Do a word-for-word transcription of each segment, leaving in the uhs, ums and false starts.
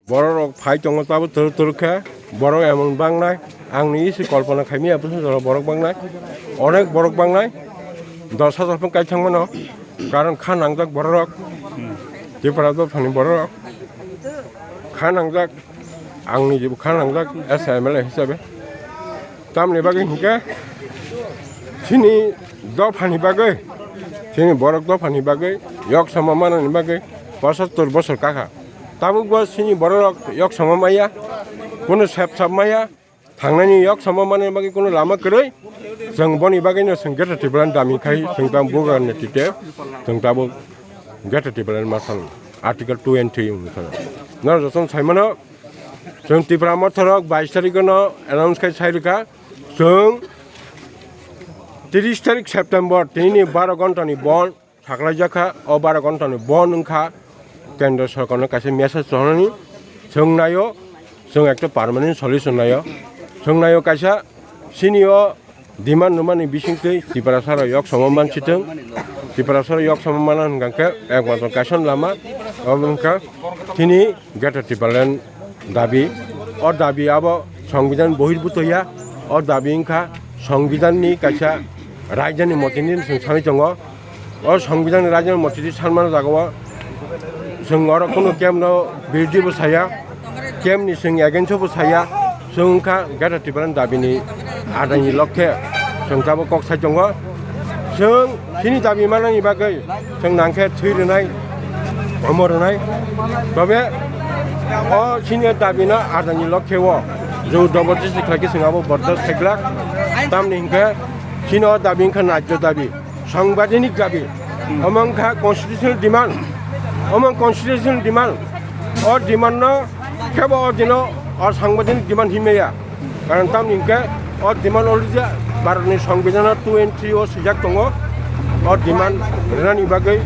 Borok rok phai tongo tabo turu turu khe, borok emon bangnai, ang ni isi kolpona khaimya bwswk jora borok bangnai, onek borok bangnai, dos hajar phung kai thangmano, karon kha nangjak borok rok, Tripura dophani borok rok kha nangjak, ang ni jibo kha nangjak S M L A hisabe. Tamni bagwi hinkhe chini dophani bagwi, chini borok dophani bagwi yok sama manani bagwi pochattor bosor kakha. Tabukbo chini bororok yok sama maya, kunu sep sap maya, thangnani yok sama manani bagwi kunu lama kwrwi. Chwng boni bagwino chwng Greater Tipraland dami khai chwng tamo bubagrani tite chwng tabuk Greater Tipraland masal Article two and three wngkha. Norok jotono saimano chwng Tipra mothorok bais tarikno announce khai sai rwkha. Chwng tris tarik September tinini baro ghontani bon saklaijakha. O baro ghontani bon wngkha kendro sorkarno kaisa message rohornani. Chwng naio, chwng ekta permanent solution naio. Chwng naio kaisa chini o demand rwmani bisingtwi Tiprasarok yok sama mansithwng. Tiprasarok yok sama mana hwnkha khe ekmatro kaisa lama, obo wngkha chini Greater Tipraland dabi. O dabi abo Songbidan bohirbhuto ya. O dabi wngkha Songbidanni kaisa rajdhani motini chwng sanwi tongo. O Songbidanni rajdhani motini sanmano jagao chwng oro kunu kemno birodhi bo saya, kemni chwng against bo saya. Chwng wngkha Greater Tipraland dabini adaini lokhe chwng tabuk kok sai tongo. Chwng chini dabi manani bagwi chwng nangkhe thwi rwnai, omo rwnai. Tobe o chini dabino adaini lokhe o jor jobordasti khlaikhe chwng abo bordos khaiglak. Tamni hinkhe chini o dabi wngkha naijo dabi, sangbidanik dabi. Omo wngkha constitutional demand. Omo constitutional demand. O demand no kebo o dino o sangbidanik demand hinmaya. Karon tamni hinkhe o demand already Bharatni Songbidan two and three o swijak tongo. O demand rwnani bagwi,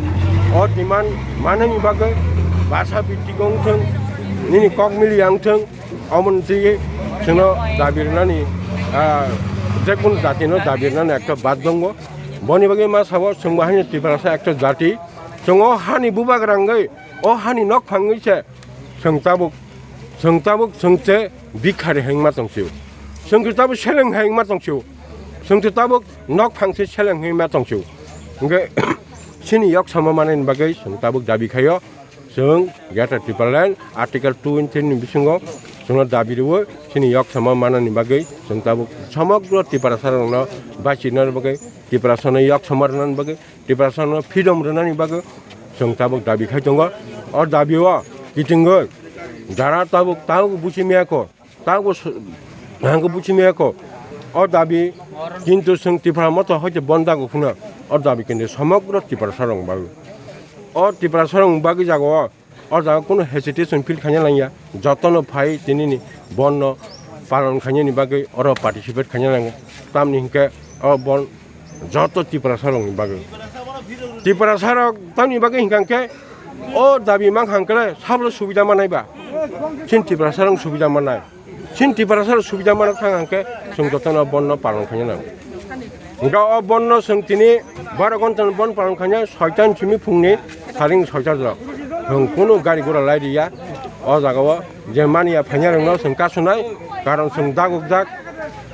o demand manani bagwi bhasha bhittiko wngthwng, nini kok miliya wngthwng, omo twi chwngno dabi rwnani, ah, jekunu jatino dabi rwnani ekta bad tongo. Boni bagwi ma sabo chwngbo haino Tiprasa ekta jati. Chwng o hani bubagra wngwi, o hani nokphang wngwi se chwng tabuk, chwng tabuk chwng se bhikhari hai wngma tong sio. Chwng se tabuk seleng hai wngma tong sio. Chwng se tabuk nokphang se seleng hai wngma tong sio. Hwnkhe chini yok sama manani bagwi chwng tabuk dabi khaio. Chwng Greater Tipraland Article two and three ni bisingo chwngno dabi rwo chini yok sama manani bagwi chwng tabuk somogro Tiprasarokno bachina bagwi, Tiprasano yok sama rwnani bagwi, Tiprasano freedom rwnani bagwi chwng tabuk dabi khai tongo. O dabi o kitingwi jara tabuk tabuk buchimiyakho, tabuk s-, hangkhe buchimiyakho. O dabi kintu chwng Tipra motha hoite bon dago phano o dabi kintu somogro Tiprasarok bagwi. O Tiprasarok bagwi jagao o jaga kunu hesitation feel khaina langya, jotono phai tinini bonno palon khainani bagwi oro participate khaina langya. Tamni hinkhe o bon joto Tiprasarokni bagwi. Tiprasarok tamni bagwi hinkha hinkhe o dabi mankha hinkhe sablo subida manaiba. Chini Tiprasarok subida manai. Chini Tiprasarok subida mana thang hinkhe chwng jotono bonno palon khaina nango. Hinkhe o bonno chwng tini baro ghonta bon palon khaina soitan simi phungni saring soita jora. Chwng kunu gari gura lai riya. O jagao je maniya phainai rokno chwng kasunai, karon chwng dagokjak.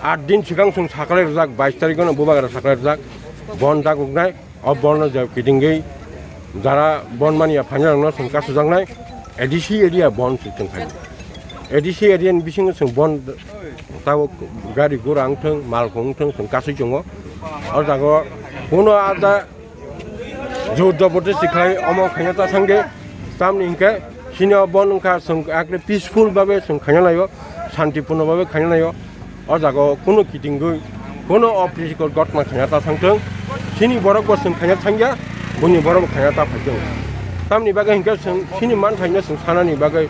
Aat din swkang chwng saklai rwjak, bais tarikno bubagra saklai rwjak. Bon dagoknai, o bonno je kitingwi jara bon maniya phainai rokno chwng kasujaknai. A D C area bon se tongkha. A D C area ni bisingo chwng bon tabuk gari gura wngthwng, malkhung wngthwng chwng kasui tongo. O jagao kuno ada jor jobordasti khlai omo khaina ta thangdi. Tamni hinkhe chini o bon wngkha chwng ekdom peaceful babe chwng khaina laio, santipurno babe khaina laio. O jagao kunu kitingwi, kunu opritikhor gotma khaina ta thangthwng. Chini borok bo chwng khaina thangya, buini borok bo khaina ta phaithwng. Tamni bagwi hinkhe chwng chini manthaino chwng sanani bagwi